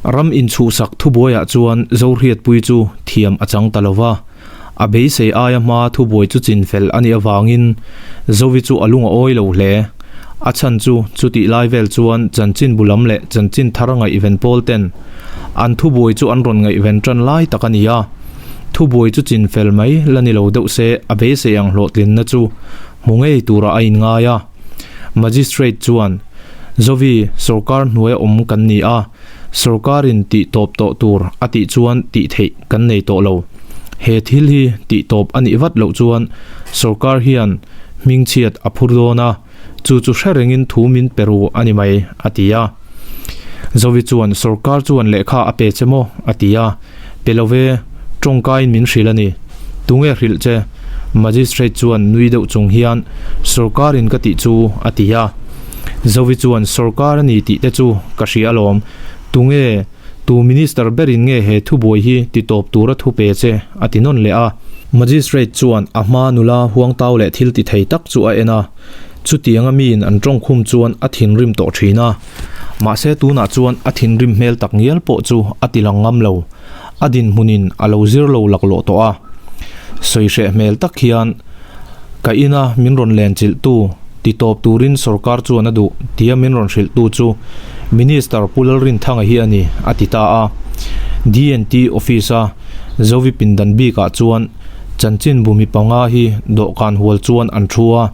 Ram inchhuhsak thubuaiah chuan Zohriatpui chu thiam a chang ta lo va, a beisei aia hma thubuai chu chinfel a nih avangin Zovi chu a lung a awi lo hle. A chhan chu chutih lai vel chuan chanchinbu lam leh chanchin thar ngaihven pawl ten an thubuai chu an rawn ngaihven tan lai tak a ni a. Thubuai chu chinfel mai la ni lo deuh se a beisei ang hlawhtlinna chu hmu ngei turah a inngai a. Magistrate chuan, Zovi, sorkar hnuaia awm kan ni a, sorkarin tih tawp tawh tur a tih chuan tih theih kan nei tawh lo. He thil hi tih tawp a nih vat loh chuan sorkar hian hmingchhiat a phur dawn a, chu chu hre rengin thu min pe ru a ni mai, a ti a. Zovi chuan, Sorkar chuan lehkha a pe che maw? a ti a. Pe lo ve, tawngkaiin min hrilh a ni. Tunge hrilh che? Magistrate chuan nui deuh chung hian, Sorkarin ka tih chu, a ti a. Zovi chuan, Sorkar a ni tih te chu ka hria alawm. Tunge, tu Minister berin nge he thubuai hi ti tawp tura thu pe che? a ti nawn leh a. Magistrate chuan a hma nula huangtau leh thil ti thei tak chu a en a. Chutianga miin an tawngkhum chuan a thinrim tawh thin a. Mahse tunah chuan a thinrim hmel tak ngial pawh chu a ti lang ngam lo. A dinhmunin a lo zir lo laklawh tawh a. Sawi hreh hmel tak hian ka ina min rawn len chilhtu ti tawp turin sorkar chuan a duh tia min rawn hrilhtu chu Minister Pu Lalrinthanga hi a ni, a ti ta a. DNT Office-a Zovi pindan bikah chuan chanchinbu mi panga hi dawhkan hual chuan an thu a.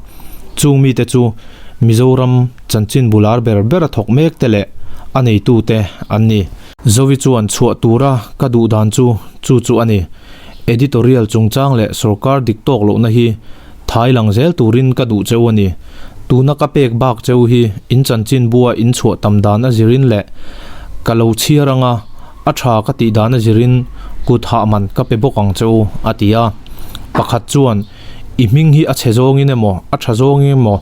Chung mite chu Mizoram chanchinbu lar ber ber a thawk mek te leh a neitute an ni. Zovi chuan chhuah tura ka duh dan chu chu chu a ni. Editorial chungchang leh sorkar dik tawk lohna hi thai lang zel turin ka duh cheu a ni. Tuna ka pek bak cheu hi in chanchinbua in chhuah tam dan a zirin leh ka lo chhiar anga a tha ka tih dan a zirin kut hah man ka pe bawk ang cheu a ti a. Pakhat chuan I hming hi a chhe zawngin emaw a tha zawngin emaw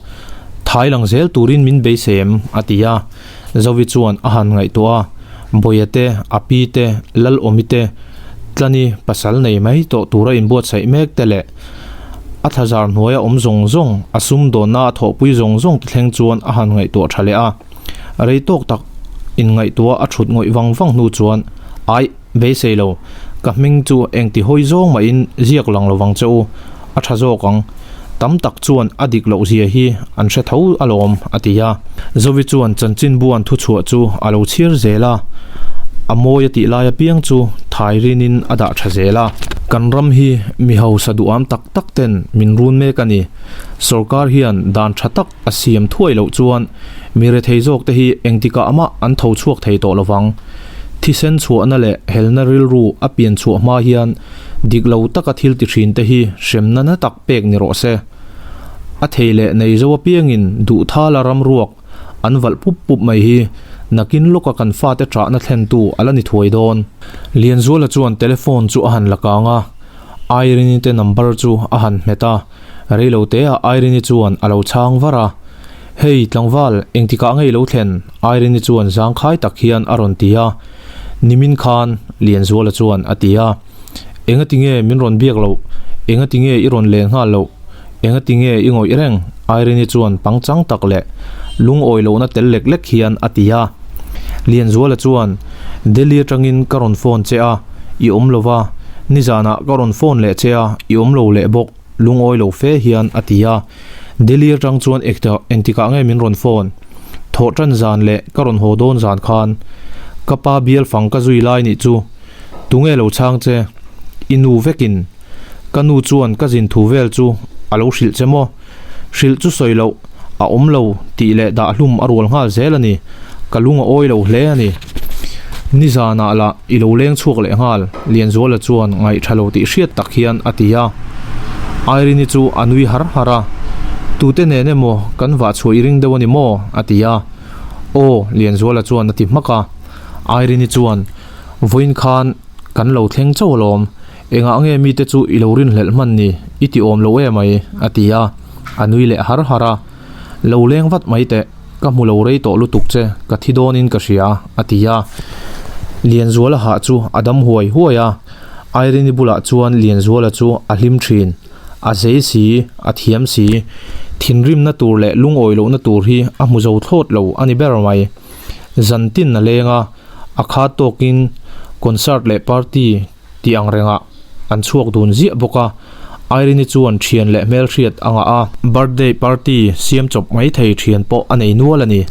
thai lang zel turin min beisei em? a ti a. Zovi chuan a han ngaihtuah a, Bawia te, a pi te, Lalawmi te, Tlani pasal nei mai tawh tura inbuatsaih mek te leh a thlazar hnuaia awm zawng zawng, a sumdawnna a thawhpui zawng zawng te thleng chuan a han ngaihtuah tha leh a. Rei tawk tak inngaihtuah a thut ngawih vang vang hnu chuan, Aih, beisei lo, ka hming chu engti hawi zawng mahin ziak lang lovang che u, a tha zawk ang. Tam tak chuan a dik loh zia hi an hre tho alawm, a ti a. Zovi chuan chanchinbuan thuchhuah chu a lo chhiar zel a, a mawi a tih lai apiang chu thai rinin a dah tha zel a. Kan ram hi mi hausa duham tak tak ten min run mek a ni. Sorkar hian dan tha tak a siam thuai loh chuan mi rethei zawk te hi engtikah mah an tho chhuak thei tawh lovang. Thisen chhuahna leh helna rilru a pian chhuah hma hian Dik lo taka thil ti thin te hi hremna na tak pek ni rawh se. A thei leh nei zo apiangin duhthala ram ruak an valh pup pup mai hi nakin lawka kan fate ṭahna thlentu a la ni thuai dawn. Lianzuala chuan telephone chu a han la kang a, Irene-i te number chu a han hmet a, reiloteah Irene-i chuan a lo chhang var a. Hei tlangval, engtikah ngei lo thlen? Irene-i chuan zangkhai tak hian a rawn ti a. Nimin khan Lianzuala chuan a ti a, Engati nge min rawn biak loh? Engati nge i rawn len nghal loh? Engati nge i ngawih reng? Irene-i chuan pangchang tak leh lungawi lohna tel lek lek hian a ti a. Lianzuala chuan, Delhi atangin ka rawn phone che a, i awm lo va, nizanah ka rawn phone leh che a, i awm lo leh bawk, lungawi lo fe hian a ti a. Delhi atang chuan engtikah nge min rawn phone? Thawh tan zan leh ka rawn haw dawn zan khan ka pa bial fang ka zui lai nih chu tunge lo chhang che? I nu vekin ka nu chuan ka zin thu vel chu a lo hrilh che maw? Hrilh chu sawi loh a awm lo tih leh dah hlum a rual nghal zel a ni. Ka lung a awi lo hle a ni. Nizanah lah i lo leng chhuak leh nghal, Lianzuala chuan ngaih tha lo tih hriat tak hian a ti a. Irene-i chu a nui har har a, Tute nen emaw kan vah chhuah i ring deuh a ni maw? a ti a. Aw, Lianzuala chuan a ti hmak a. Irene-i chuan, Vawiin khan kan lo thleng chauh alawm, engah nge mite chu i lo rinhlelh hman ni, i ti awm lo emai, a ti a. A nui leh har har a. Lo leng vat mai teh, ka hmu lo rei tawh lutuk che, ka thi dawnin ka hria, a ti a. Lianzuala hah chu a dam huai huai a, Irene-i bulah chuan Lianzuala chu a hlim thin. A zei si, a thiam si, thinrimna tur leh lungawi lohna tur hi a hmu zo thlawt lo a ni ber mai. Zan tin a leng a, A khat tawkin concert leh party tih ang rengah an chhuak dun ziah bawk a. Irene-i chuan thian leh hmelhriat a ngah a, birthday party siam chawp mai thei thian pawh a nei nual a ni.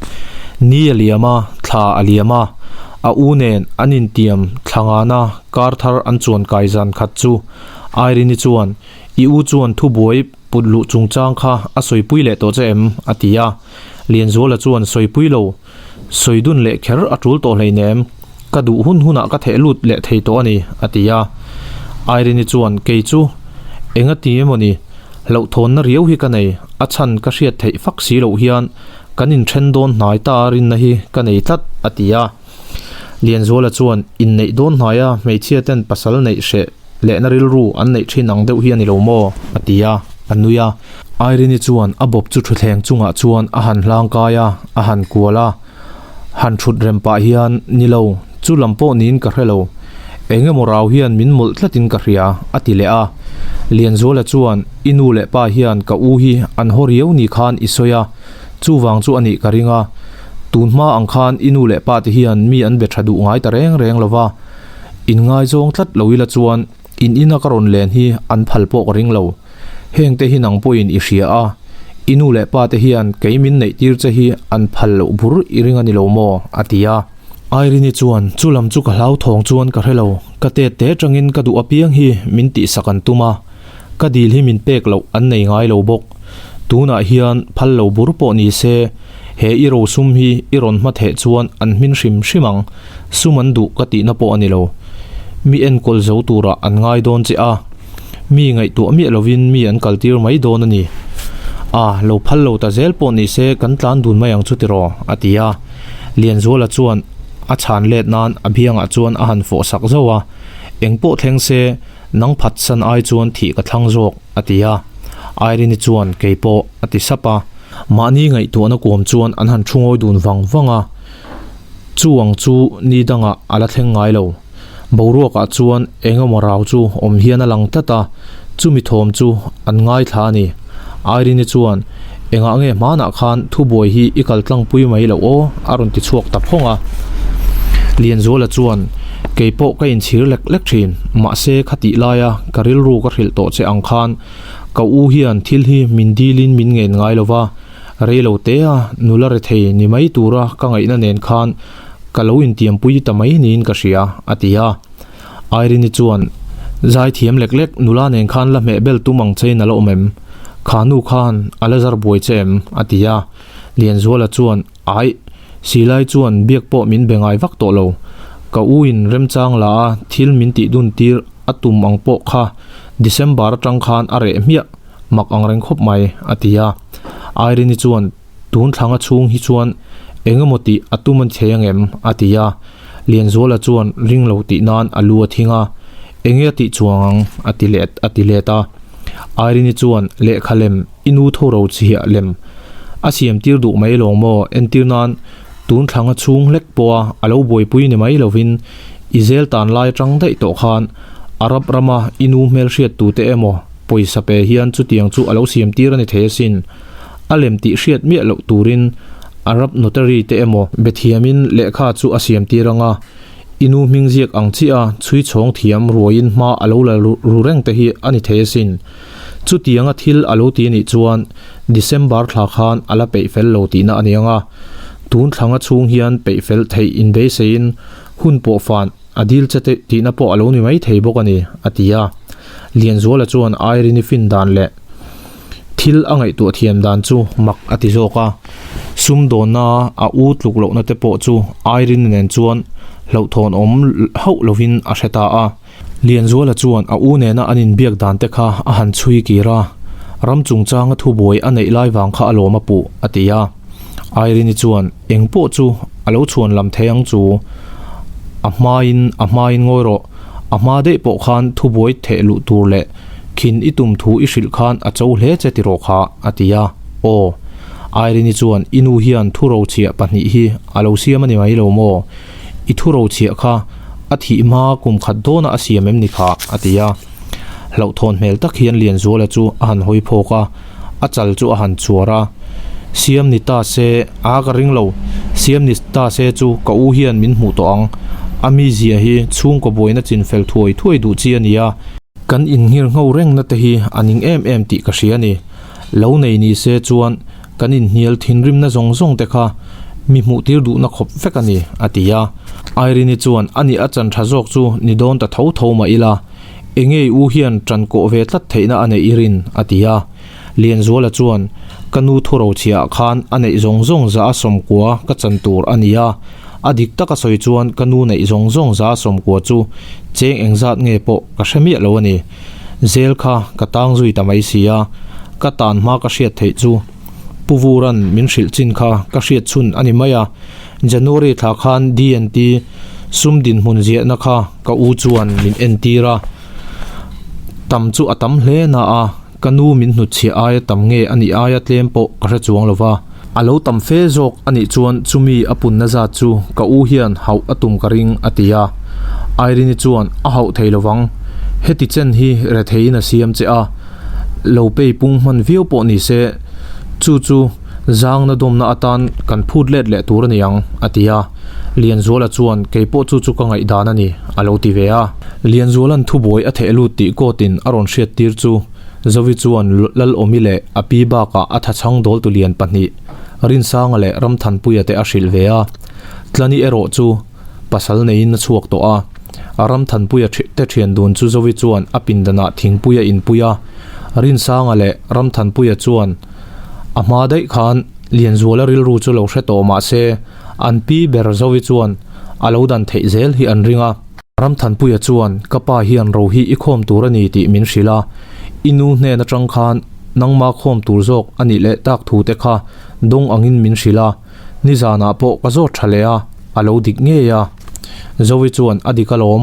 Ni a liam a, thla a liam a, a u nen an intiam thla ngana kar thar an chuan kai zan khat chu Irene-i chuan I u chuan thubuai put luh chungchang kha a sawipui leh tawh che em? a ti a. Lianzuala chuan sawipui lo. Sawi dun leh kher a tul tawh hleinem, ka duh hun hunah ka theh lut leh thei tawh a ni, a ti a. Irene-i chuan, Kei chu eng a ti emawni, hlauhthawnna riau hi ka nei, a chhan ka hriat theih fak si loh hian kan inthen dawn hnai ta rinna hi ka nei tlat, a ti a. Lianzuala chuan, Inneih dawn hnaia hmeichhia ten pasal neih hreh lehna rilru an neih thin ang deuh hi a ni lo maw? a ti a, a nui a. Irene-i chuan a bawp chu thutthleng chungah chuan a han hlang kai a, a han kual a. Han thut rem pah hian, Ni lo, chu lam pawh niin ka hre lo. Eng emaw rau hian min mawlh tlatin ka hria, a ti leh a. Lianzuala chuan, I nu leh pa hian ka u hi an haw riau ni khan i sawi a, chuvang chu a nih ka ring a. Tun hma ang khan i nu leh pa te hian mi an be tha duh ngai ta reng reng lo va. Inngaizawng tlat lo ila chuan in ina ka rawn len hi an phal pawh ka ring lo. Heng te hi nang pawhin i hria a, i nu leh pa te hian kei min neih tir che hi an phal loh bur i ring a ni lo maw? a ti a. Irene-i chuan, Chu lam chu ka hlauthawng chuan ka hre lo, ka tet te atangin ka duh apiang hi min tihsak an tum a, ka dil hi min pek loh an nei ngai lo bawk. Tunah hian phal lo bur pawh ni se, he i rosum hi i rawn hma theh chuan an hmin hrim hrim ang, sum an duh ka tihna pawh a ni lo. Mi enkawl zo turah an ngai dawn che a. Mi ngaihtuah miah lovin mi an kaltir mai dawn a ni. A, lo phal lo ta zel pawh ni se kan tlan dun mai ang chu tiraw? a ti a. Lianzuala chuan a chhan let nan a biangah chuan a han fawh sak zauh a, Eng pawh thleng se, nang phatsan ai chuan thih ka thlang zawk, a ti a. Irene-i chuan, Kei pawh, a ti sap a. Mahni ngaihtuahna kuam chuan an han thu ngawi dun vang vang a. Chu ang chu ni dangah a la thleng ngai lo. Boruakah chuan eng emaw rau chu awm hian a lang tlat a, chumi thawm chu an ngaithla a ni. Irene-i chuan, Engah nge hmanah khan thubuai hi i kal tlangpui mai loh aw? a rawn ti chhuak ta phawng a. Lianzuala chuan, Kei pawh ka inchhir lek lek thin, mahse khatih laia ka rilru ka hrilh tawh che ang khan ka u hian thil hi min dilin min ngen ngai lo va, Reilo tea nula rethei ni mai tura ka ngaihna nen khan ka lo intiampui ta mai niin ka hria, a ti a. Irene-i chuan, Zaithiam lek lek, nula nen khan la hmeh bel tum ang chein a la awm em? Kha nu khan a la zar buai che em? a ti a. Lianzuala chuan, Aih, Silai chuan biak pawh min be ngai vak tawh lo. Ka u in remchang la a thil min tih dun tir a tum ang pawh kha December atang khan a reh hmiah. Mak ang reng khawp mai, a ti a. Irene-i chuan, Tun thlanga chhung hi chuan eng emaw tih a tum a ni thei ang em? a ti a. Lianzuala chuan ring lo tih nan a lu a thing a, Enge a tih chuang ang? a ti leh a ti let a. Irene-i chuan, Lehkha lem, i nu tho ro chhiah lem a siam tir duh mai lawng maw? Entir nan tun thlanga chhung hlek pawha a lo buaipui ni mai lovin i zel tan lai atang daih tawh khan Arab rama i nu hmelhriat tute emaw pawisa pe hian chutiang chu a lo siam tir a ni thei asin. A lem tih hriat miah loh turin Arab notary te emaw bethiamin lehkha chu a siam tir anga i nu hming ziak ang chiah a chhui chhawng thiam ruaiin hma a lo la ru reng te hi a ni thei asin. Chutianga thil a lo ti anih chuan December thla khan a la peih fel lo tihna a ni anga tun thlanga chhung hian peih fel theih inbeiseiin hun pawh fan A dil che te tihna pawh a lo ni mai thei bawk a ni, a ti a. Lianzuala chuan Irene-i fin dan leh thil a ngaihtuah thiam dan chu mak a ti zawk a. Sumdawnna a u tluk lohna te pawh chu Irene nen chuan hlauhthawn awm hauh lovin a hre ta a. Lianzuala chuan a u nena an inbiak dan te kha a han chhui kir a, ram chungchanga thubuai a neih lai vang kha a lawm a puh, a ti a. Irene-i chuan eng pawh chu a lo chhuan lam thei ang chu. A hmain a hmain ngawi rawh. A hma daih pawh khan thubuai theh luh tur leh khin i tum thu i hrilh khan a cho hle che tiraw kha, a ti a. Aw. Irene-i chuan i nu hian thurochhiah pahnih hi a lo siam a ni mai lo maw? I thurochhiah kha a thih hma kum khat dawna a siam em ni kha? a ti a. Hlauhthawn hmel tak hian Lianzuala chu a han hawi phawk a, a chal chu a han chuar a. Siam ni ta se, a ka ring lo. Siam ni ta se chu ka u hian min hmuh tawh ang. A mizia hi chhungkaw buaina chinfel thuai thuai duh chi a ni a. Kan inngir ngho rengna te hi a ning em em tih ka hria a ni. Lo nei ni se chuan kan inhnial thinrimna zawng zawng te kha mi hmuh tir duhna khawp vek a ni, a ti a. Irene-i chuan a nih a chan tha zawk chu ni dawn ta tho tho mah ila, enge i u hian tan kawh ve tlat theihna a neih i rin, a ti a. Lianzuala chuan, Ka nu thurochhiah ah khan a neih zawng zawng za a sawmkua ka chan tur a ni a, a dik taka sawi chuan ka nu neih zawng zawng za a sawmkua chu cheng engzat nge pawh ka hre miah lo a ni. Zel kha ka tang zui ta mai si a, ka tan hma ka hriat theih chu Pu Vuran min hrilh chin kha ka hriat chhun a ni mai a, January thla khan DNT sum dinhmun ziahna kha ka u chuan min entir a, tam chu a tam hle na a, Ka nu min hnutchhiah aia tam nge a nih aia tlem pawh ka hre chuang lo va. A lo tam fe zawk a nih chuan chumi a punna zat chu ka u hian hauh a tum ka ring a ti a. Irene-i chuan a hauh thei lo vang. Heti chen hi retheiin a siam che a, lo pei pung hman viau pawh ni se, chu chu zangna dawmna atan kan phut let leh tur a ni ang a ti a. Lianzuala chuan kei pawh chu chu ka ngaihdan a ni a lo ti ve a. Lianzuala'n thubuai a theh lut tih court-in a rawn hriattir chu Zovi chuan Lalawmi leh a pi bakah a thachhang dawltu lian pahnih Rinsanga leh Ramthanpuia te a hrilh ve a. Tlani erawh chu pasal neiin a chhuak tawh a. Ramthanpuia te thian dun chu Zovi chuan a pindanah thingpui a inpui a. Rinsanga leh Ramthanpuia chuan a hma daih khan Lianzuala rilru chu lo hre tawh mah se an pi ber Zovi chuan a lo dan theih zel hi an ring a. Ramthanpuia chuan, Ka pa hian ro hi i khawm tur a ni tih min hrilh a, i nu hnen atang khan nangma khawm tur zawk a nih leh tak thu te kha dawng angin min hrilh a, nizanah pawh ka zawt tha leh a, a lo dik ngei a. Zoe chuan a dik alawm,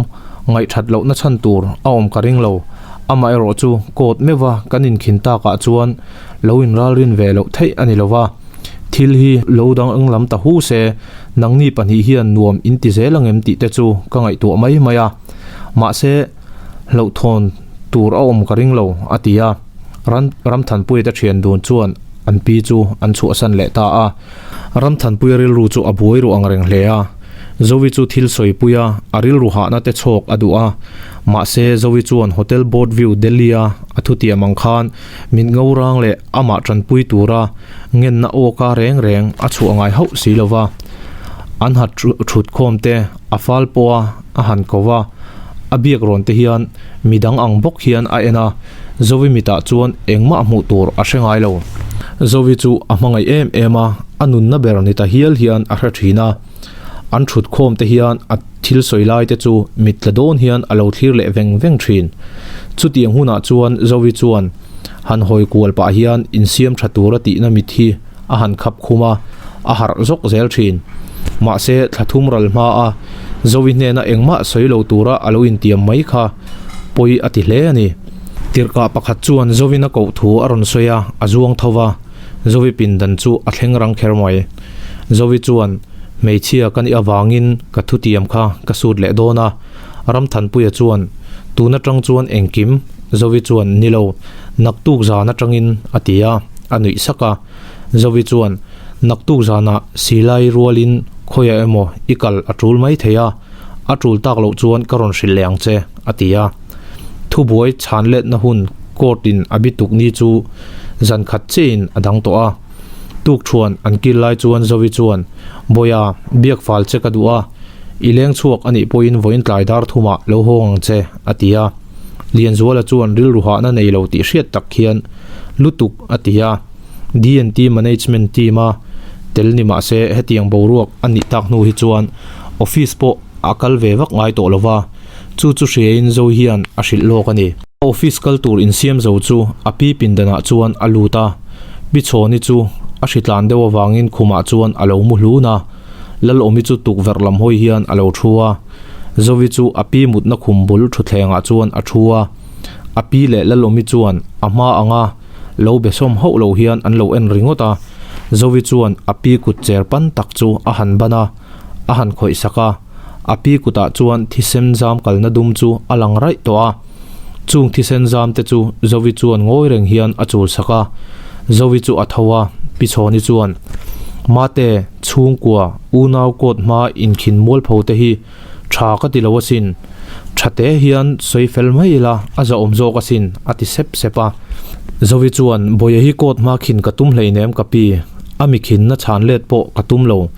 ngaihthat lohna chhan tur a awm ka ring lo, amaherawh chu court meuha kan inkhin takah chuan lo inralrin ve loh theih a ni lo va, thil hi lo dang ang lam ta hu se, Nangni pahnih hian nuam in ti zel angem tih te chu ka ngaihtuah mai mai a, mahse hlauhthawn tur a awm ka ring lo a ti a, Ramthanpuia te thian dun chuan an pi chu an chhuahsan leh ta a. Ramthanpuia rilru chu a buai ruh ang reng hle a, Zoe chu thil sawipui a, a rilru hahna te chhawk a duh a, mahse Zoe chuan Hotel Board View Delhi a a thutiam ang khan mit ngorang leh amah tanpui tura Ngenna awka reng reng a chhuah ngai hauh si lo va, an ha thut khawm te a fal pawh a a han ko va, a biak rawn te hian midang ang bawk hian a en a, Zovi mitah chuan engmah hmuh tur a hre ngai lo. Zovi chu a hmangaih em em a, a nunna ber ni ta hial hian a hre thin a, an thut khawm te hian a thil sawi lai te chu mit tla dawn hian a lo thlir leh veng veng thin. Chutiang hunah chuan Zovi chuan Han hawi kual pah hian insiam tha tura tihna mit hi a han khap khum a, a harh zawk zel thin. Mahse, thla thum ral hma a Zoe hnena engmah sawi lo tura a lo intiam mai kha pawi a ti hle a ni. Tirhkah pakhat chuan Zoe-na koh thu a rawn sawi a, a zuang tho va, Zoe pindan chu a thleng rang kher mai. Zoe chuan, Hmeichhia ka nih avangin ka thutiam kha ka sut leh dawn a, Ramthanpuia chuan, Tun atang chuan engkim? Zovi chuan, Ni lo, naktuk zan atangin, a ti a, a nuih sak a. Zovi chuan, Naktuk zanah silai rualin khawiah emaw i kal a tul mai thei a, a tul tak loh chuan ka rawn hrilh leh ang che, a ti a. Thubuai chhan letna hun court-in a bituk ni chu zan khat chiahin a dang tawh a. Tukṭhuan an kil lai chuan Zovi chuan, Bawiha, biak fal che ka duh a, i leng chhuak a nih pawhin vawiin tlai dar thumah lo hawng ang che, a ti a. Lianzuala chuan rilru hahna nei lo tih hriat tak hian, Lutuk, a ti a. DNT Management team-a tel ni mah se hetiang boruak a nih tak hnu hi chuan office pawh a kal ve vak ngai tawh lo va, chu chu hriain Zoe hian a hrilh lawk a ni. A office kal tur insiam zo chu a pi pindanah chuan a lut a, Pi Chhawni chu a hritlan deuh avangin khumah chuan a lo mu hlun a, Lalawmi chu tukverh lam hawi hian a lo thu a, Zovi chu a pi mutna khum bul thutthlengah chuan a thu a, a pi leh Lalawmi chuan a hma anga lo be sawm hauh lo hian an lo en ringawt a, Zovi chuan a pi kut cher pan tak chu a han ban a, a han khawih sak a, a pi kutah chuan thisen zam kalna dum chu a lang raih tawh a. Chung thisen zam te chu Zovi chuan ngawi reng hian a chul sak a, Zovi chu a tho a, Pi Chhawni chuan, Mate, chhungkua, unau court hma inkhin mualpho te hi tha ka ti lo asin. Tha te hian sawi fel mai ila a zahawm zawk asin, a ti sep sep a. Zovi chuan, Bawiha hi court hma khin ka tum hleinem ka pi, a mi khinna chhan let pawh ka tum lo,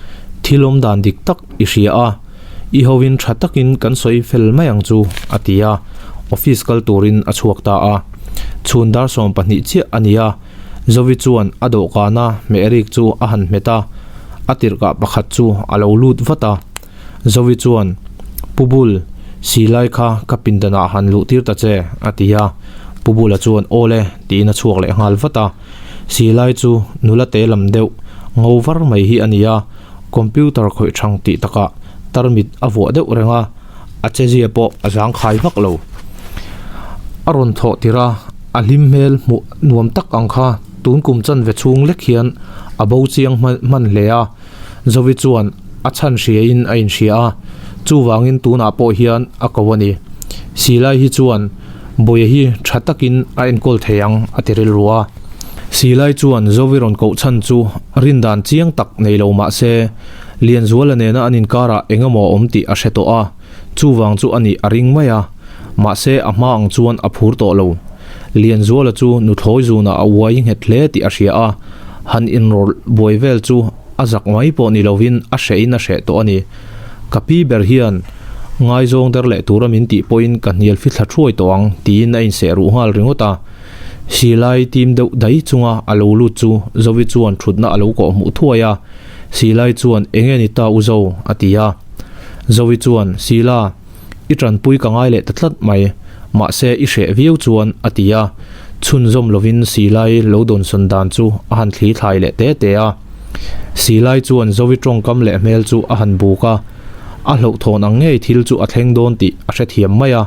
thil awm dan dik tak i hria a. I hovin tha takin kan sawi fel mai ang chu, a ti a, office kal turin a chhuak ta a. Chhun dar 12 chiah a ni a, Zovi chuan a dawhkana hmeh rik chu a han hmet a, a tirhkah pakhat chu a lo lut vat a. Zovi chuan, Pu Bul, silai kha ka pindanah han luh tir ta che, a ti a. Pu Bula chuan, Aw le, tiin a chhuak leh nghal vat a. Silai chu nula te lam deuh, ngo var mai hi a ni a. Computer khawih thang tih takah tarmit a vuah deuh reng a, a chezia pawh a zangkhai vak lo. A rawn thawh tirh a, a hlim hmel hmuh nuam tak ang kha tun kum chanve chhung lek hian a bo chiang hman hle a, Zovi chuan a chhan hriain a inhria a, chuvangin tunah pawh hian a ko a ni. Silai hi chuan Bawiha hi tha takin a enkawl thei ang a ti rilru a. Silai chuan Zovi rawn koh chhan chu rindan chiang tak nei lo mah se, Lianzuala nena an inkarah eng emaw a awm tih a hre tawh a, chuvang chu a nih a ring mai a, mahse a hma ang chuan a phur tawh lo. Lianzuala chu nuthlawi zunah a uai nghet hle tih a hria a, han inrawlh buai vel chu a zak mai pawh ni lovin a hrehin a hreh tawh a ni. Ka pi ber hian ngaizawng der leh tura min tih pawhin ka hnial fithla thuai tawh ang tiin a inseh ruh nghal ringawt a. Silai tim deuh dai chunga a lo lut chu Zovi chuan thutna a lo kawh hmuh thuai a, Silai chuan enge ni ta u Zo? a ti a. Zovi chuan, Sila, i tanpui ka ngai leh ta tlat mai, mahse i hreh viau chuan a ti a. Chhunzawm lovin Silai lo dawnsawn dan chu a han thli thlai leh te te a. Silai chuan Zovi tawngkam leh hmel chu a han buk a, a hlauhthawn ang ngei thil chu a thleng dawn tih a hrethiam mai a.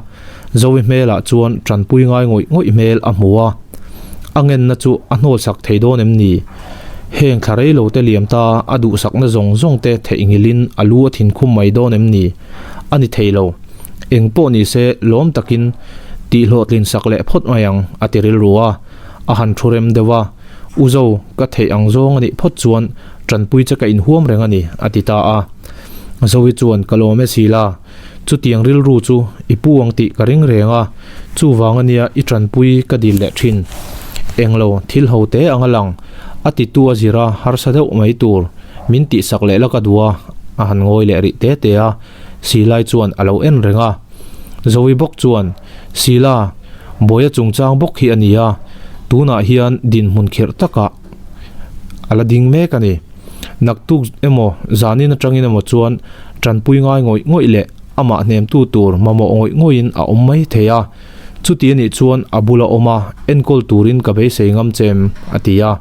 Zovi hmelah chuan tanpui ngai ngawih ngawih hmel a hmu a, a ngenna chu a hnawlsak thei dawn em ni? Heng thla rei lo te liam ta a duhsakna zawng zawng te theihnghilhin a lu a thinkhum mai dawn em ni? A ni thei lo. Eng pawh ni se lawm takin tihhlawhtlin sak leh phawt mai ang, a ti rilru a, a han thu rem deuh a. U Zo, ka theih ang zawng a nih phawt chuan tanpui che ka inhuam reng a ni, a ti ta a. Zovi chuan ka lawm e Sila. Chutiang rilru chu i pu ang tih ka ring reng a, chuvang ania i tanpui ka dil leh thin. Englo, thil ho te ang a lang, a titu a zir a, harsa deuh mai tur, min tihsak leh la ka duh a, a han ngawi leh rih te te a, Silai chuan a lo en reng a. Zoe bawk chuan, Sila, Bawia chungchang bawk hi a ni a, tunah hian dinhmun khirh takah a la ding mek a ni. Naktuk emaw zanin atangin emaw chuan tanpui ngai ngawih ngawih leh amah hnemtu tur mamawh ngawih ngawihin a awm mai thei a. Chuti anih chuan a bula awm a, enkawl turin ka beisei ngam che em? a ti a.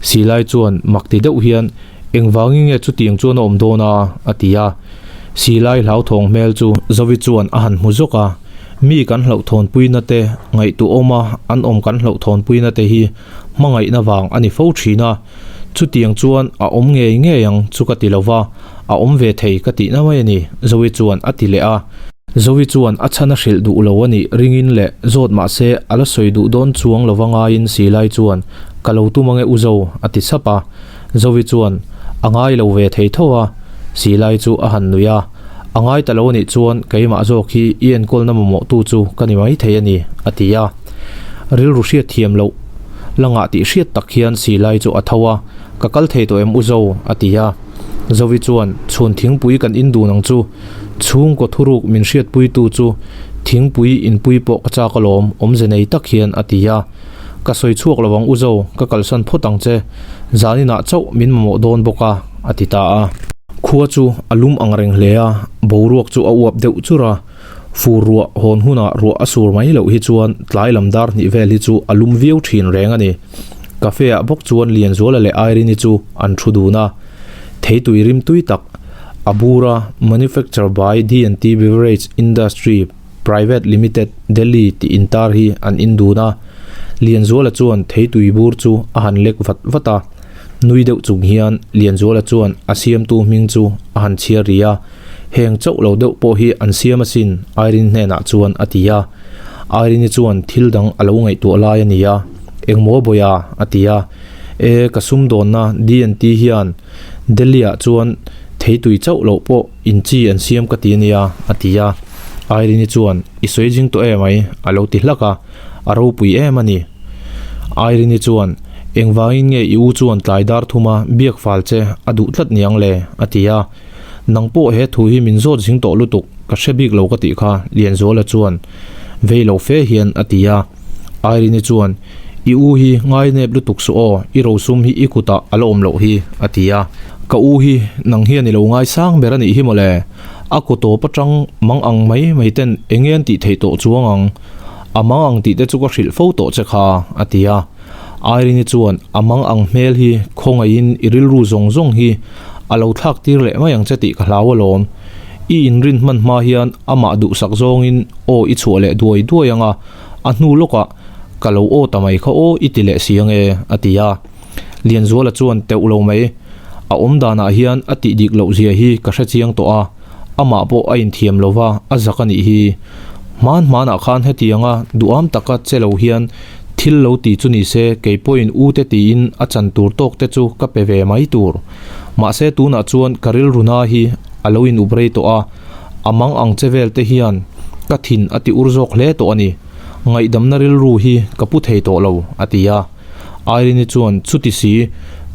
Silai chuan mak ti deuh hian, Engvangin nge chutiang chuan a awm dawn a? a ti a. Silai hlauthawng hmel chu Zovi chuan a han hmu zawk a. Mi kan hlauhthawnpuina te, ngaihtuahawma an awm kan hlauhthawnpuina te hi hmangaihna vang a ni fo thin a. Chutiang chuan a awm ngei ngei ang chu ka ti lo va, a awm ve thei ka tihna mai a ni, Zoe chuan a ti leh a. Zoe chuan a chhan a hrilh duh lo a nih ringin leh zawt mah se a la sawi duh dawn chuang lo va ngaiin Silai chuan, Ka lo tum ange u Zo, a ti sap a. Zoe chuan, A ngai lo ve thei tho a, Silai chu a han nui a. A ngai ta lo a nih chuan keimah zawk hi i enkawlna mamawhtu chu ka ni mai thei a ni, a ti a. Rilru hriat thiam loh la ngah tih hriat tak hian Silai chu a tho a, Ka kal thei tawh em u Zo? a ti a. Zovi chuan, Chhun thingpui kan in dun ang chu. Chhungkaw thuruk min hriatpuitu chu thingpui inpui pawh ka chak alawm, awmze nei tak hian a ti a. Ka sawi chhuak lo ang u Zo, ka kalsan phawt ang che. Zaninah chauh min mamawh dawn bawk a, a ti ta a. Khua chu a lum ang reng hle a, boruak chu a uap deuh chur a. Fur ruah hawn hunah ruah a sur mai loh hi chuan tlai lam dar hnih vel hi chu a lum viau thin reng a ni. Cafe ah bawk chuan Lianzuala leh Irene-i chu an thu dun a. Theitui rim tui tak, a bur a, Manufacture by D&T Beverage Industry Private Limited, Delhi tih intar hi an in dun a. Lianzuala chuan theitui bur chu a han lek vat vat a. Nui deuh chung hian Lianzuala chuan a siamtu hming chu a han chhiar ri a. Heng chauh lo deuh pawh hi an siam asin, Irene hnenah chuan a ti a. Irene-i chuan thil dang a lo ngaihtuah lai a ni a, Engmaw Bawia? a ti a. E, ka sumdawnna DNT hian Delhi-ah chuan theitui chauh loh pawh in chi an siam ka ti a nia, a ti a. Irene-i chuan, I sawi zing tawh em ai? a lo ti hlak a, a ropui em a ni. Irene-i chuan, Engvangin nge i u chuan tlai dar thuma biak fal che a duh tlat niang le? a ti a. Nang pawh he thu hi min zawt zing tawh lutuk, ka hre bik lo ka tih kha, Lianzuala chuan vei lo fe hian a ti a. Irene-i chuan, I u hi ngai nep lutuk suh aw, i rosum hi i kutah a la awm loh hi, a ti a. Ka u hi nang hian i lo ngai sang ber a nih hi mawle, a kaw tawp atang mang ang mai mai ten eng nge an tih theih tawh chuang ang, a mang ang tih te chu ka hrilh fo tawh che kha, a ti a. Irene-i chuan, A mang ang hmel hi khawngaihin i rilru zawng zawng hi a lo thlak tir leh mai ang che tih ka hlau alawm. I inrin hman hma hian amah duhsak zawngin aw i chhuah leh duai duai ang a, a hnu lawkah ka lo aw ta mai kha aw i ti leh si ange a ti a. Lianzuala chuan teuh lo mai, a awm danah hian a tih dik loh zia hi ka hre chiang tawh a, amah pawh a inthiam lo va, a zak a nih hi. Hman hmanah khan hetianga duham taka che lo hian thil lo ti chu ni se kei pawhin u te tiin a chan tur tawk te chu ka pe ve mai tur. Mahse tunah chuan ka rilru na hi a lo in up rei tawh a, a mang ang che vel te hian ka thin a ti ur zawk hle tawh a ni. Ngaihdamna rilru hi ka pu thei tawh lo, a ti a. Irene-i chuan, Chuti si,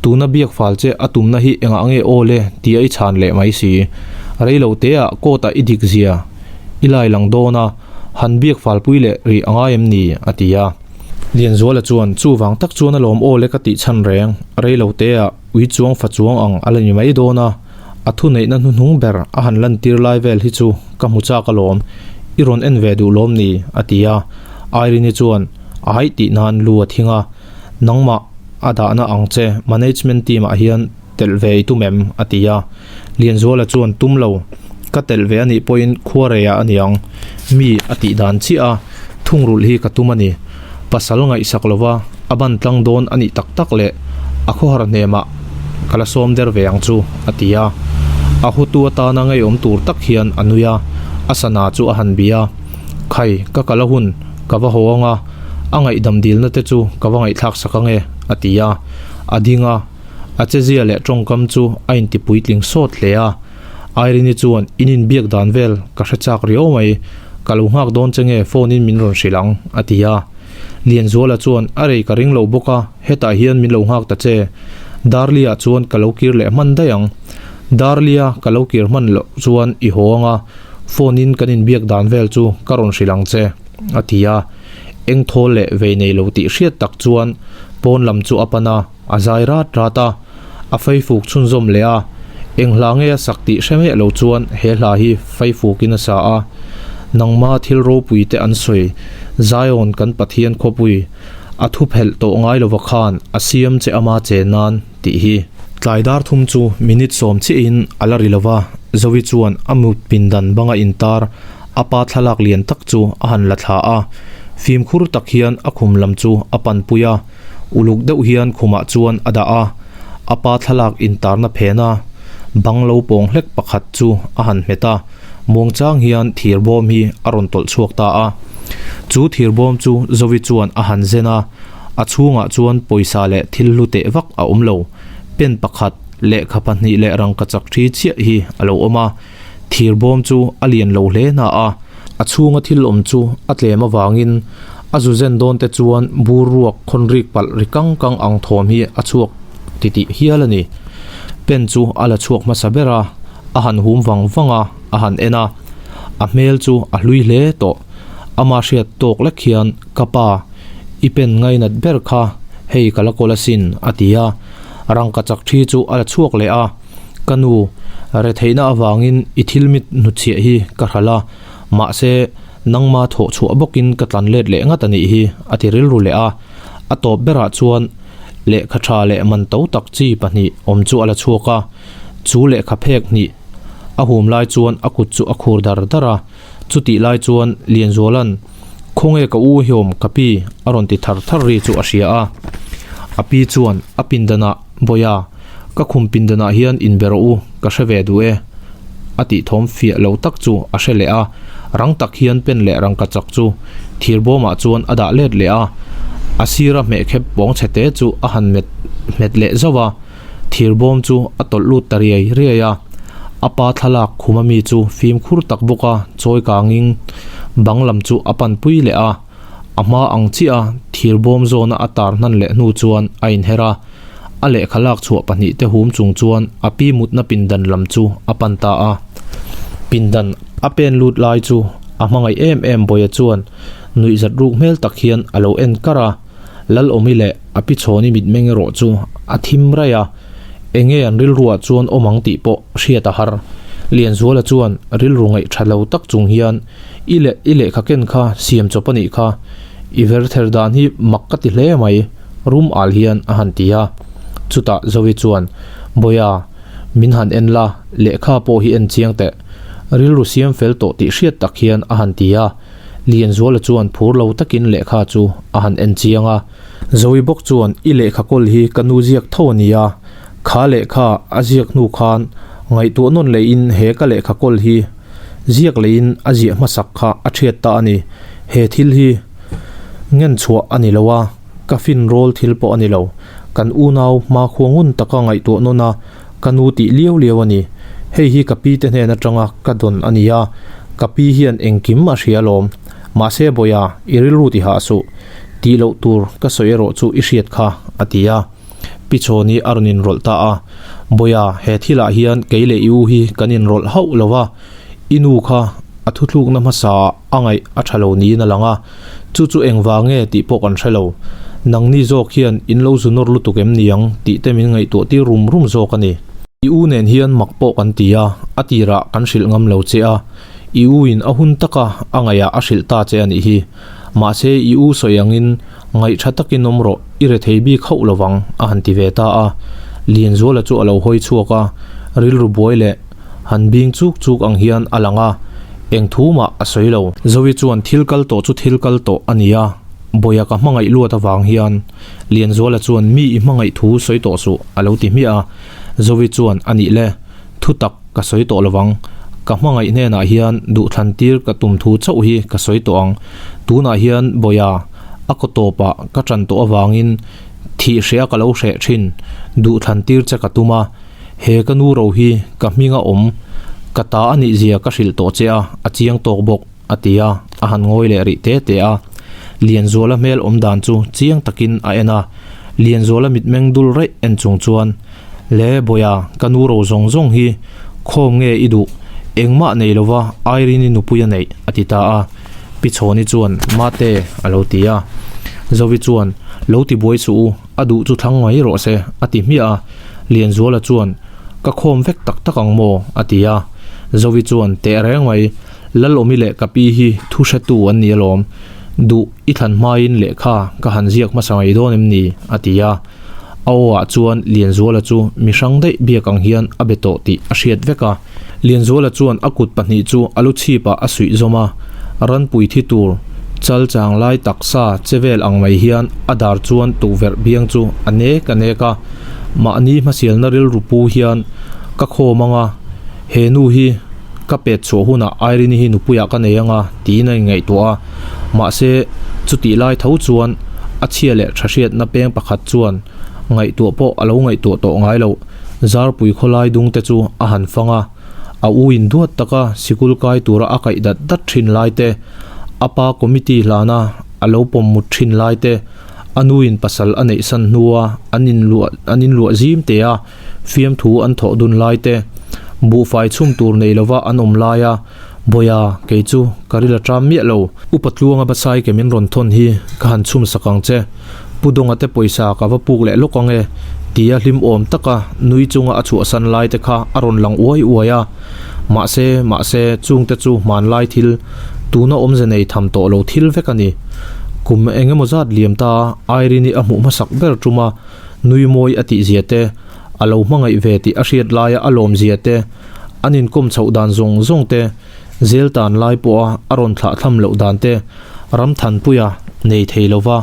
tuna biak fal che a tumna hi engah nge aw le? tia i chhan leh mai si. Rei lo teah court-ah i dik zia i lai lang dawn a, han biak falpui leh rih a ngai em ni? a ti a. Lianzuala chuan, Chuvang tak chuan alawm aw le ka tih chhan reng, rei lo teah ui chuang fa chuang ang a la ni mai dawn a, a thuneihna hnuhnung ber a han lantir lai vel hi chu ka hmu chak alawm, i rawn en ve duh lawm ni? a ti a. Irene-i chuan, A haih tih nan lu a thing a, Nangmah a dahna ang che, management team ah hian telh ve i tum em? a ti a. Lianzuala chuan, Tum lo, ka telh ve anih pawhin khuareiah a niang, mi a tih dan chiah a, thungrulh hi ka tum a ni. Pasal ngaihsak lova a ban tlang dawn a nih tak tak leh a khawhar hnemah ka la sawm der ve ang chu, a ti a. A hutu atana ngeiawm tur tak hian a nui a, a sana chu a han bih a. Khai, ka kal a hun, ka va haw ang a, a ngaihdam dilna te chu ka va ngaihthlak sak ang e, a ti a. A ding a, a chezia leh tawngkam chu a inti puitling sawt hle a. Irene-i chuan, In inbiak dan vel ka hre chak riau mai, ka lo nghak dawn che nge phone in min rawn hrilh ang, a ti a. Lianzuala chuan, A rei ka ring lo bawk a, hetah hian min lo nghak ta che. Darli-ah chuan ka lo kir leh hman daih ang. Darli-a ka lo kir hman loh chuan i haw ang a, phone in kan inbiak dan vel chu ka rawn hrilh ang che, a ti a. Eng thawl leh vei nei lo tih hriat tak chuan pawn lam chu a pan a, a zai rat rat a. A faifuk chhunzawm leh a, eng hla nge a sak tih hre miah lo chuan he hla hi faifukin a sa a, Nangma thil ropui te an sawi, Zion kan Pathian khawpui, a thu phelh tawh ngai lova khan a siam che ama che nan tih hi. Tlai dar thum chu minute sawm chiahin a la ri lova, Zoe chuan a mut pindan banga intar a pa thlalak lian tak chu a han la thla a, fimkhur tak hian a khum lam chu a panpui a. Uluk deuh hian khumah chuan a dah a, a pa thlalak intarna phena bang lo pawng hlek pakhat chu a han hmet a, muangchang hian thir bawm hi a rawn tawlh chhuak ta a. Chu thir bawm chu Zovi chuan a han zen a, a chhungah chuan pawisa leh thil hlu teh vak a awm lo, pen pakhat, lehkha pahnih leh rangkachak thi chiah hi a lo awm a. Thir bawm chu a lian lo hle hna a, a chhunga thil awm chu a tlem avangin a zu zen dawn te chuan bur ruak khawn rik palh ri kang kang ang thawm hi a chhuak titih hial a ni. Pen chu a la chhuak hmasa ber a, a han hum vang vang a, a han en a, a hmel chu a hlui hle tawh. Ama hriat tawk lek hian, Ka pa, i pen ngainat ber kha hei ka la kawl asin, a ti a. Rangkachak thi chu a la chhuak leh a. Ka nu, retheihna avangin i thil mit hnutchhiah hi ka hralh a, mahse nangma thawh chhuah bawkin ka tlan let leh ngat a nih hi, a ti rilru leh a. A tawp berah chuan lehkha tha leh man to tak chi pahnih awm chu a la chhuak a, chu lehkha phek hnih a hum lai chuan a kut chu a khur dar dar a. Chutih lai chuan Lianzuala'n, Khawnge ka u hiawm ka pi? a rawn ti thar thar ri chu a hria a. A pi chuan a pindanah, Bawiha, ka khum pindanah hian inbe rawh u, ka hre ve duh e, a tih thawm fiah lo tak chu a hre leh a. Rang tak hian pen leh rangkachak chu thir bawmah chuan a dah let leh a. A sira hmehkhep pawng chhe te chu a han met hmet leh zauh a, thir bawm chu a tawlh lut ta riai riai a. A pa thlalak khum ami chu fimkhur tak bawka chawi kangin bang lam chu a pan pui leh a. A hma ang chiah a thir bawm zawna a tar hnan leh hnu chuan a inher a, a lehkha lak chhuah pahnihte hum chung chuan a pi mutna pindan lam chu a pan ta a. Pindan a pen lut lai chu a hmangaih em em Bawia chuan nuihzat ruk hmel tak hian a lo en kar a, Lalawmi leh a pi chhawni mitmeng erawh chu a thim raih a, enge an rilruah chuan awm ang tih pawh hriat a har. Lianzuala chuan rilru ngaih tha lo tak chung hian I leh i lehkha ken kha siam chawp a nih kha, i ver ther dan hi mak ka ti hle mai, rum al hian a han ti a. Chutah Zoe chuan, Bawia, min han en la, lehkha pawh hi en chiang teh. Rilru siam fel tawh tih hriat tak hian a han ti a. Lianzuala chuan phur lo takin lehkha chu a han en chiang a. Zoe bawk chuan, I lehkha kawl hi ka nu ziak tho a nia, kha lehkha a ziak hnu khan ngaihtuah nawn lehin he ka lehkha kawl hi Ziak leiin a ziah hmasak kha a thiat ta a ni. He thil hi ngen chhuah a ni lo a, ka fin rawl thil pawh a ni lo. Kan unau hmakhua ngun taka ngaihtuah nawn a, ka nu tih liau liau a ni. Hei hi ka pi te hnen atanga ka dawn a ni a, ka pi hian engkim a hria alawm. Mahse Bawiha, i rilru ti hah suh. Tih loh tur ka sawi erawh chu i hriat kha, a ti a. Pi Chhawni a rawn inrawlh ta a, Bawiha, he thilah hian kei leh i u hi kan inrawlh hauh lo va, i nu kha a thuthlukna hmasa a ngaih a tha lo niin a lang a, chu chu engvang nge tih pawh kan hre lo. Nangni zawk hian in lo zu nawr lutuk em niang tih te min ngaihtuah tir rum rum zawk a ni. I u nen hian mak pawh kan ti a, a tirah kan hrilh ngam lo che a, i u in a hun taka a ngaihah a hrilh ta che a nih hi. Mahse i u sawi angin Ngaih tha takin awm rawh, i rethei bik hauh lovang, a han ti ve ta a. Lianzuala chu a lo hawi chhuak a, rilru buai leh han bing chuk chuk ang hian a lang a, eng thu mah a sawi lo. Zoe chuan thil kal tawh chu thil kal tawh a ni a, Bawiha ka hmangaih luat avang hian Lianzuala chuan mi i hmangaih thu sawi tawh suh a lo ti hmiah a. Zoe chuan a nih le, thu tak ka sawi tawh lovang, ka hmangaih hnenah hian duhthlan tir ka tum thu chauh hi ka sawi tawh ang. Tunah hian Bawiha a kaw tawpah ka ṭan tawh avangin thih hreh a ka lo hreh ṭhin, duhthlan tir che ka tum a, he ka nu ro hi ka hminga awm, ka ta a nih zia ka hrilh tawh che a, a chiang tawk bawk, a ti a, a han ngawi leh rih te te a. Lianzuala hmel awm dan chu chiang takin a en a, Lianzuala mitmeng dul raih en chung chuan, Le Bawiha, ka nu ro zawng zawng hi khawm nge i duh? Engmah nei lova Irene-i nupui a neih, a ti ta a. Pi Chhawni chuan, Mate, a lo ti a. Zovi chuan, Lo ti buai suh u, a duh chu thlang mai rawh se, a ti hmiah a. Lianzuala chuan, Ka khawm vek tak tak ang maw? a ti a. Zovi chuan, Teh reng mai, Lalawmi leh ka pi hi thu hretu an ni alawm. Duh i thlan hmain lehkha ka han ziak hmasa mai dawn em ni? a ti a. A aw ah chuan Lianzuala chu mi hrang daih biak ang hian a be tawh tih a hriat vek a. Lianzuala chuan a kut pahnih chu a lu chhip ah a suih zawm a, ranpui thi tur chal chang lai taksa che vel ang mai hian a dar chuan tukverh biang chu a nek a nek a. Mahni hmasialna rilru pu hian ka khawm ang a, he nu hi ka pet chhuah hunah Irene hi nupuiah ka nei ang a tiin a inngaihtuah a. Mahse, chutih lai tho chuan a chhia leh tha hriatna peng pakhat chuan ngaihtuah pawh a lo ngaihtuah tawh ngai loh. Zarpui khawlai dung te chu a han fang a, a u in duat taka sikul kai tura a kaih dat dat thin lai te, a pa committee hlana a lo pawm mut thin lai te, a nu in pasal a neih san hnua an inluah an inluah zim te a fiamthu an thawh dun lai te, buhfai chhum tur nei lova an awm laia Bawiha, kei chu ka ril a ṭam miah lo. Upa Tluanga Basai ke min rawn thawn hi ka han chhum sak ang che. Pu Dawnga te pawisa ka va puk leh lawk ang e, tia hlim awm taka nui chunga a chhuahsan lai te kha a rawn lang uai uai a. Mahse, mahse, chungte chu hmanlai thil, tuna awmze nei tham tawh lo thil vek a ni. Kum eng emaw zat liam ta Irene-i a hmuh hmasak ber ṭuma nui mawi a tihzia te, a lo hmangaih ve tih a hriat laia a lawmzia te, An inkawm chhoh dan zawng zawng te, zel tan lai pawha a rawn thlah thlam loh dan te, Ramthanpuia nei thei lova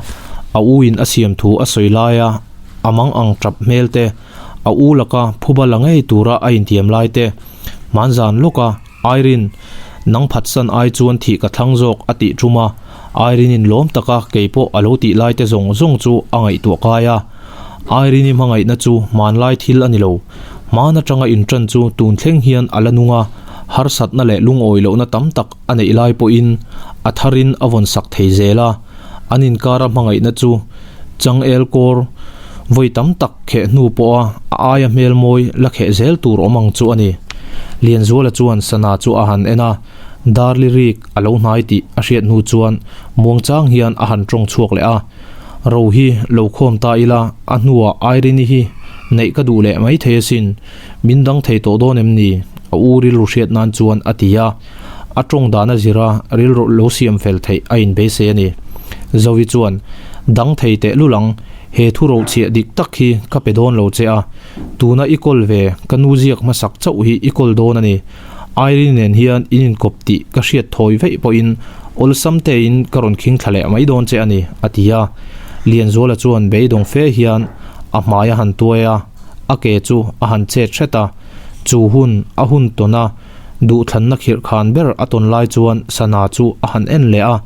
a u in a siam thu a sawi laia a mang ang tap hmel te, a u laka phuba la ngei tura a intiam lai te, hmanzan lawka Irene nang phatsan ai chuan thih ka thlang zawk a tih tum a, Irene in lawm taka kei pawh a lo tih lai te zawng zawng chu a ngaihtuah kai a. Irene-i hmangaihna chu hmanlai thil a ni lo. Hman atanga inṭan chu tun thleng hian a la nung a, harsatna leh lungawi lohna tam tak a neih lai pawhin a tharin a vawn sak thei zel a. An inkara hmangaihna chu changel kawr vawi tam tak kheh hnu pawha a aia hmel mawi la kheh zel tur awm ang chu a ni. Lianzuala chuan sana chu a han en a, Darli rik a lo hnai tih a hriat hnu chuan muangchang hian a han tawng chhuak leh a. Ro hi lo khawm ta ila, a hnuah Irene-i hi neih ka duh leh mai thei asin, min dang thei tawh dawn em ni? A u rilru hriat nan chuan a ti a. A tawng dan a zir a, rilru lo siam fel theih a inbeisei a ni. Zovi chuan, Dang thei teh lul ang, he thu rochhiah dik tak hi ka pe dawn lo che a, tuna i kawl ve ka nu ziak hmasak chauh hi i kawl dawn a ni. Irene nen hian in inkawp tih ka hriat thawi veih pawhin awlsam tein ka rawn khing thla leh mai dawn che a ni, a ti a. Lianzuala chuan beidawng fe hian a hmai a han tuai a, a ke chu a han chet hret a. Chu hun a hun tawn a, duhthlanna khirh khan ber a tawn lai chuan sana chu a han en leh a.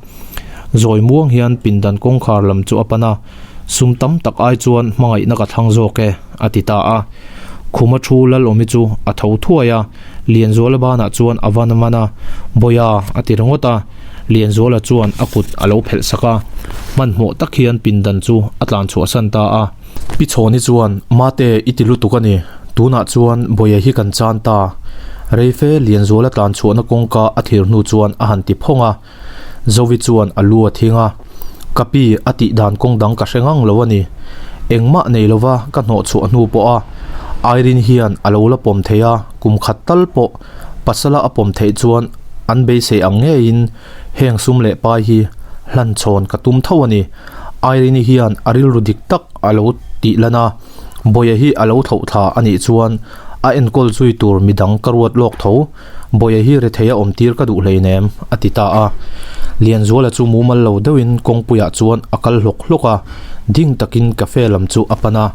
Zawi muang hian pindan kawngkhar lam chu a pan a, Sum tam tak ai chuan hmangaihna ka thlang zawk e, a ti ta a. Khuma thu Lalawmi chu a tho thuai a, Lianzuala banah chuan a van a man a, Bawia a ti ringawt a. Lianzuala chuan a kut a lo phelh sak a, hmanhmawh tak hian pindan chu a tlan chhuahsan ta a. Pi Chhawni chuan, Mate, i ti lutuk a ni. Tunah chuan Bawia hi kan chan ta. Reife Lianzuala tlan chhuahna kawngka a thlir hnu chuan a han ti phawng a. Zovi chuan a lu a thing a, Ka pi, a tih dan kawng dang ka hre ngang lo a ni. Engmah nei lova ka hnawh chhuah hnu pawha Irene hian a lo la pawm thei a, kum khat tal pawh pasala a pawm theih chuan an beisei ang ngeiin heng sum leh pai hi hlan chhawn ka tum tho a ni. Irene hian a rilru dik tak a lo tih lan a, Bawia hi a lo thlauh thla a nih chuan a enkawl zui tur midang ka ruat lawk tho. Bawia hi rethei a awm tir ka duh hleinem, a ti ta a. Lianzuala chu mumal lo deuhin kawngpuiah chuan a kal hlawk hlawk a, ding takin cafe lam chu a pan a.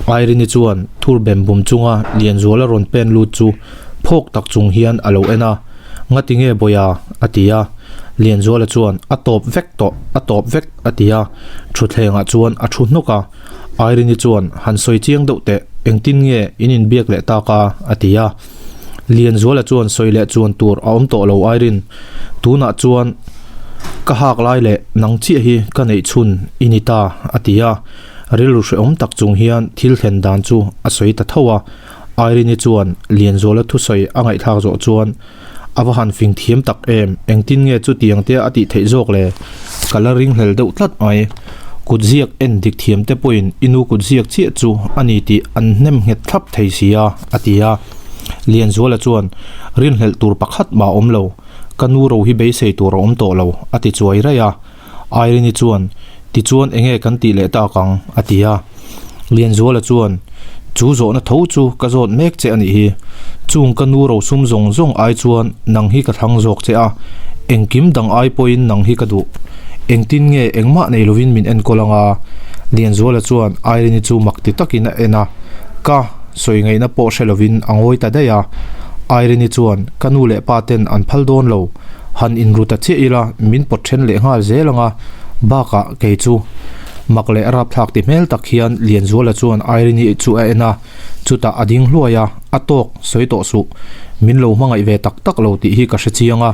Irene-i chuan thur bem bum chunga Lianzuala rawn pen lut chu phawk tak chung hian a lo en a, Ngati nge Bawia? a ti a. Lianzuala chuan, A tawp vek tawh, a tawp vek, a ti a. Thutthlengah chuan a thu hnawk a. Irene-i chuan, Han sawi chiang deuh teh, engtin nge in inbiak leh tak a? a ti a. Lianzuala chuan sawi leh chuan tur a awm tawh lo Irene, tunah chuan ka hak lai leh nang chiah hi ka neih chhun i ni ta a ti a, rilru hrehawm tak chung hian thil thlen dan chu a sawi ta tho a, Irene-i chuan Lianzuala thusawi a ngaihthlak zawh chuan a va han fing thiam tak em, engtin nge chutiang te a tih theih zawk le? Ka la ringhlel deuh tlat mai. Kut ziak en dik thiam te pawhin i nu kut ziak chiah chu a ni tih an hnem nghet thlap thei si a, a ti a. Lianzuala chuan, Rinhlelh tur pakhat mah a awm lo, ka nu ro hi beisei tur a awm tawh lo, a ti chuai raih a. Irene-i chuan, Tichuan enge kan tih leh tak ang? a ti a. Lianzuala chuan, Chu zawhna tho chu ka zawt mek che a nih hi. Chung ka nu rosum zawng zawng ai chuan nang hi ka thlang zawk che a, engkim dang ai pawhin nang hi ka duh. Engtin nge engmah nei lovin min enkawl ang a? Lianzuala chuan Irene-i chu mak ti takin a en a, Ka sawi ngaihna pawh hre lovin a ngawi ta daih a. Irene-i chuan, Ka nu leh pa ten an phal dawn lo. Han inru ta chiah ila min pawt then leh nghal zel ang a, bakah kei chu mak leh rapthlak ti hmel tak hian Lianzuala chuan Irene-i chu a en a, chutah a ding hluai a, a tawk sawi tawh suh, min lo hmangaih ve tak tak lo tih hi ka hre chiang a,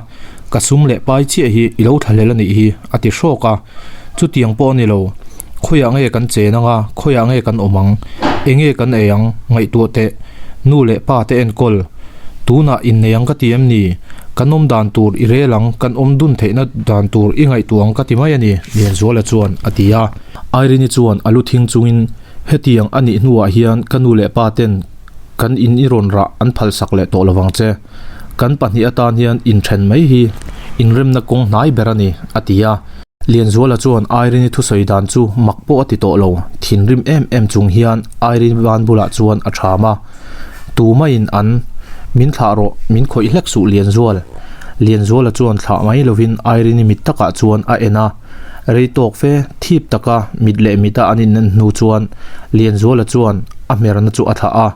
ka sum leh pai chiah hi i lo thlahlel a nih hi a ti hrawk a, chutiang pawh a ni lo, khawiah nge kan chen ang a, khawiah nge kan awm ang, enge kan ei ang, ngaihtuah teh, nu leh pa te enkawl. Tunah innei ang ka ti em ni? Kan awm dan tur i rel ang, kan awm dun theihna dan tur i ngaihtuah ang ka ti mai a ni, Lianzuala chuan a ti a. Irene-i chuan a lu thing chungin, Hetiang a nih hnuah hian ka nu leh pa ten kan in i rawn rah an phalsak leh tawh lovang che. Kan pahnih atan hian inthen mai hi inremna kawng hnai ber a ni, a ti a. Lianzuala chuan Irene-i thusawi dan chu mak pawh a ti tawh lo, thinrim em em chung hian Irene van bulah chuan a ṭham a. Tumaiin an, Min thlah rawh, min khawih hlek suh Lianzual. Lianzuala chuan thlah mai lovin Irene-i mit takah chuan a en a. Rei tawk fe, thip taka mit leh mita an inen hnu chuan Lianzuala chuan a hmerna chu a thlah a,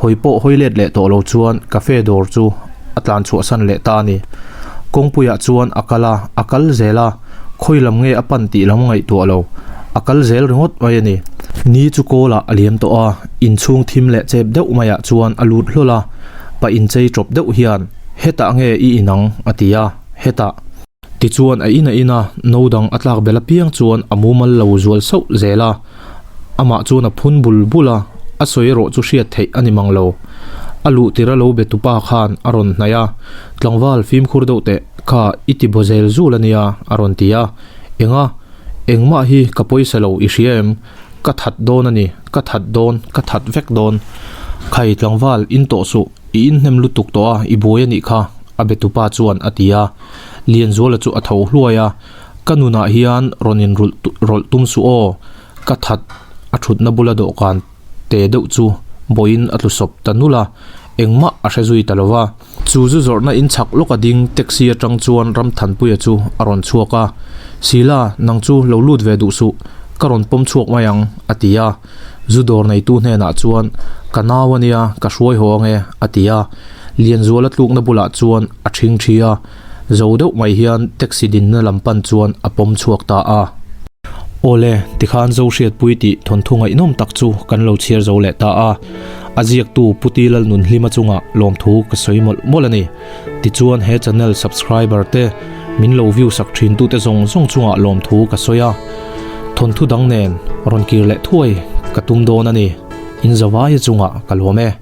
hawi pawh hawi let leh tawh lo chuan cafe dawr chu a tlan chhuahsan leh ta a ni. Kawngpuiah chuan a kal a, a kal zel a, khawi lam nge a pan tih lam ngaihtuah lo, a kal zel ringawt mai a ni. Ni chu kawlah a liam tawh a, inchhung thim leh chep deuh maiah chuan a lut hlawl a, pa inchei tawp deuh hian, Hetah nge i inang? a ti a, Hetah. Tichuan a in a in a, no dang a tlak bel apiang chuan a mumal lo zual sauh zel a, amah chuan a phun bul bul a, a sawi erawh chu hriat theih a ni mang lo. A luh tir a lo be tupa khan a rawn hnaih a, Tlangval fimkhur deuh teh kha i ti baw zel zul a nia a rawn ti a, Enga? Engmah hi ka pawisa lo i hria em? Ka that dawn a ni, ka that dawn, ka that vek dawn. Khai tlangval in tawh suh, i inhnem lutuk tawh a, i buai a nih kha, a betupa chuan a ti a. Lianzuala chu a tho hluai a, Ka nunah hian rawn in rulh rawlh tum suh aw, ka that a thutna bula dawhkan te deuh chu bawiin a tlu sawp ta nulh a, engmah a hre zui ta lo va. Chu zu zawrhna in chhak lawk a ding taxi atang chuan Ramthanpuia chu a rawn chhuak a, Sila, nang chu lo lut ve duh suh, ka rawn pawm chhuak mai ang, a ti a. Zu dawr neitu hnenah chuan, Ka nau a nia, ka hruai haw ang e, a ti a. Lianzuala tlukna bulah chuan a ṭhing ṭhi a, zo deuh mai hian taxi dinna lam pan chuan a pawm chhuak ta a. Awle, tikhan Zohriatpui tih thawnthu ngaihnawm tak chu kan lo chhiar zo leh ta a. A ziaktu Pu Ti Lalnunhlima chungah lawmthu ka sawi mawlh mawlh a ni. Tichuan he channel subscriber te min lo view sak thin tute zawng zawng chungah lawmthu ka sawi a. Thawnthu dang nen rawn kir leh thuai ka tum dawn a ni. In zavaia chungah ka lawm e.